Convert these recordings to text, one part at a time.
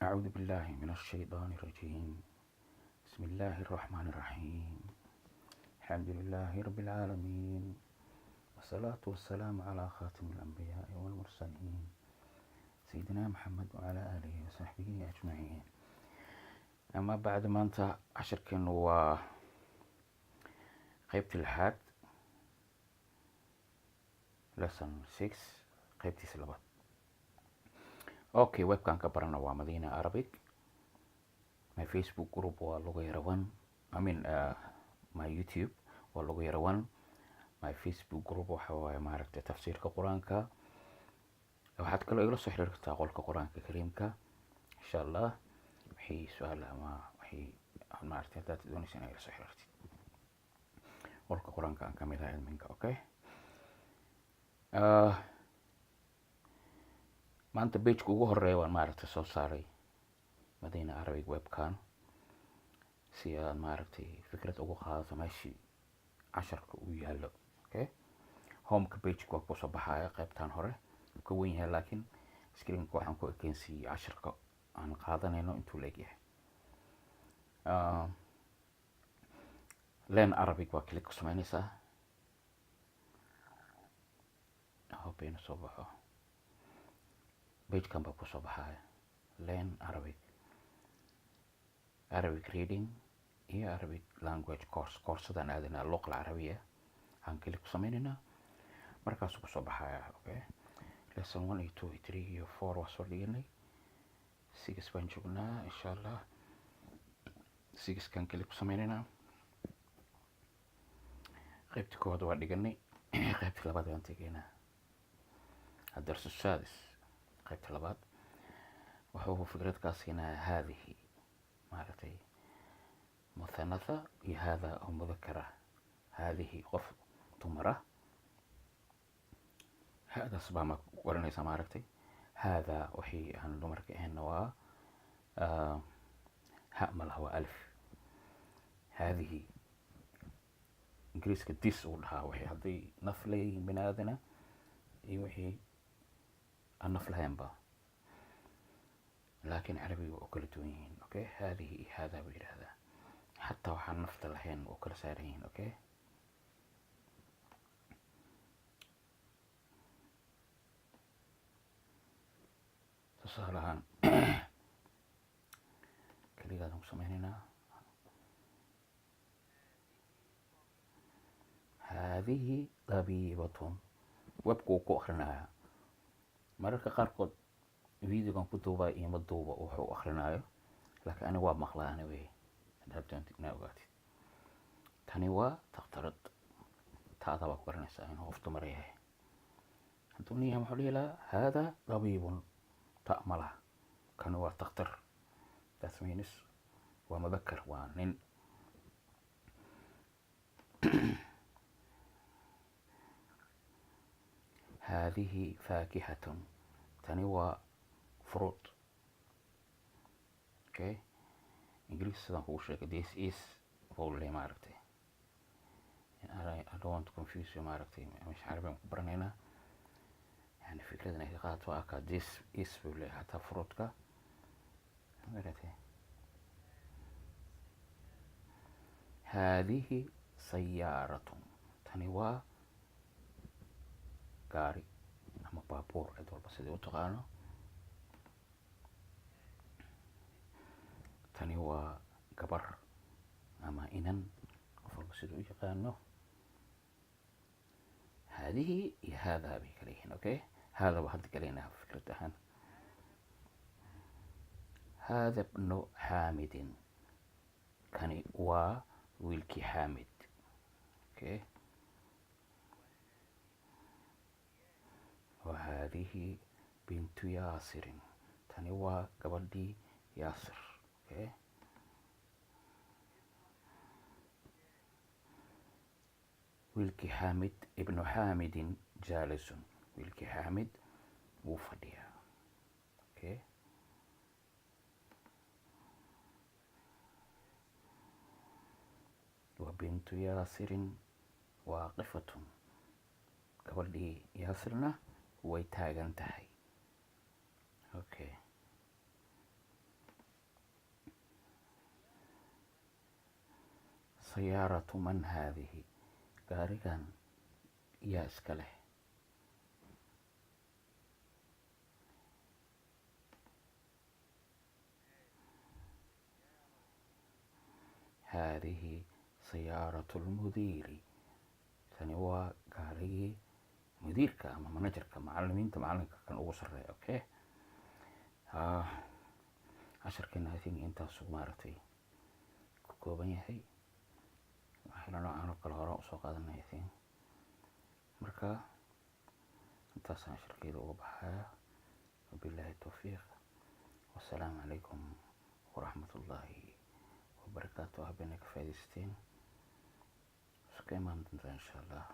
أعوذ بالله من الشيطان الرجيم. بسم الله الرحمن الرحيم. الحمد لله رب العالمين، والصلاة والسلام على خاتم الأنبياء والمرسلين، سيدنا محمد وعلى آله وصحبه أجمعين. أما بعد، maanta cashirkeenu waa qeybtii lixaad, lesson 6, qeybtiisa labaad. Okay, webkan ka barana waa Madina Arabic. My Facebook group waa Luga Yara One, I mean, my YouTube waa Luga Yara One. My Facebook group waxa waaye, maaragtay, tafsiirka Qur-aanka. Waxaad kaloo igala soo xiriiri kartaa qolka Qur-aanka Kariimka, insha Allah. Wixii su-aal ama wixii, maaragtay, haddaad doonaysa inaad igala soo xiriirtid qolka Qur-aanka, aan kamid ahay adminka. Okay, maanta pageka ugu horeeya waan, maaragtay, soo saaray Madina Arabic webkan, si aad, maaragtay, fikrad ugu qaadato meeshii casharka uu yaallo. Okay, homeka pageka waa kusoo baxaya. Qaybtan hore uu ka wen yahay, laakiin screenka waxaan ku ekeensiiyey casharka aan qaadanayno intuu la egyahay. Learn Arabic waa click ku sameynaysaa. Hope inuu soo baxo. Pagekan baa kusoo baxaya: Learn Arabic, Arabic reading iyo Arabic language course. Koorsadaan aadanaa luqa alcarabiya aan click ku sameynaynaa, markaasuu kusoo baxaya. Okay, lesson 1 iyo 2 iyo 3 iyo 4 waa soo dhiganay, 6 baan joognaa, insha Allah. Sixkan click ku sameynaynaa. Qaybta koowaad waa dhiganay, qaybta labaad baan tegaynaa. الدرس السادس، qaybta labaad, wuxuu fikrad kaa siinayaa haadihi, maaragtay, muthanatha iyo hada oo mudakara. Haadihi qof dumar ah, hadaas baa ma garanaysaa, maaragtay. Hada wixii aan dumarka ahaynna waa ha ma laha, waa alif. Haadihi Ingiriiska "this" uu dhahaa, wixii hadday naf leeyihiin bini aadana iyo wixii aan naf lahaynba, laakiin Carabiga waa u kala duwan yihiin. Okay, haadihi iyo hada buu yidhaahdaa, xataa waxaan nafta lahayn oo kala saaran yihiin. Okay, tusaale ahaan keligaadaan ku sameynaynaa. Haadihi dabiibatun. Webku uu ku akrinayaa. Mararka qaarkood videogan ku duubaa ima duuba wuxuu akrinaayo, laakiin aniga waa maqlaa. Anyway, haddaad doontid inaa ogaatid, tani waa daktarad. Taada baa ku garanaysaa inuu qof dumar yahay. Hadduu nin yahay, maxuu dhihi lahaa? Hada dabiibun. Ta ma laha, kani waa daktar. That means waa mudakar, waa nin. Haadihi faakihatun. Tani waa fruit. Okay, Ingiriis sidaan kugu sheegay, "this is" buu leeyahay, maaragtay. I don't want to confuse you, maaragtay. Meesha Carabi aan ku baranaynaa, yani fikradan ay ka qaadato aka. "This is" buu leeyahay hataa fruitka, maaragtay. Haadihi sayaaratun. Tani waa gaari ama baabuur, cid walba sidai u taqaano. Tani waa gabar ama inan, qof walba siduu u yaqaano. Haadihi iyo haadaa bay kala yihiin. Okay, hada waa hadda galaynaa fikrad ahaan. Hada bnu Xaamidin. Kani waa wiilkii Xaamid. Okay, wa haadihi bintu Yaasirin. Tani waa gabadhii Yaasir. Okay, wiilkii Xaamid, ibnu Xaamidin jaalisun. Wiilkii Xaamid wuu fadhiyaa. Okay, wa bintu Yaasirin waaqifatun. Gabadhii Yaasirna way taagan tahay. Okay. Sayaaratu man haadihi? Gaarigan yaa iska leh? Haadihi sayaaratu lmudiiri. Tani waa gaarigii mudiirka ama managerka macalimiinta, macalinka kan ugu sarreeya. Okay, casharkeena I think intaasu maaragtay ku kooban yahay. Waxayna noocan oo kale horaan usoo qaadanay, I think. Marka intaasaan casharkeeda uga baxaya. Wabillahi towfiiq, wassalaamu calaykum waraxmat ullaahi wabarakaatu. Habeenay ka faa'idaysteen, iska imaan doontaa insha Allah.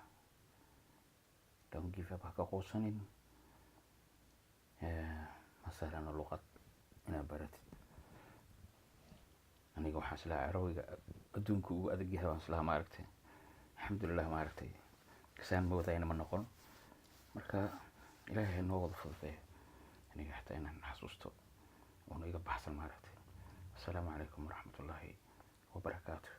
Don't give up, ha ka quusanin. Ma sahlana luqad inaad baratid. Aniga waxaan islahaa Carabiga adduunka ugu adag yahay baan islahaa, maaragtay. Alxamdulilah, maaragtay, kasaan moodayna ma noqon. Marka Ilaahay noo wada fududeeyo, aniga xataa inaan xasuusto oona iga baxsan, maaragtay. Assalaamu calaykum waraxmat ullaahi wabarakaatu.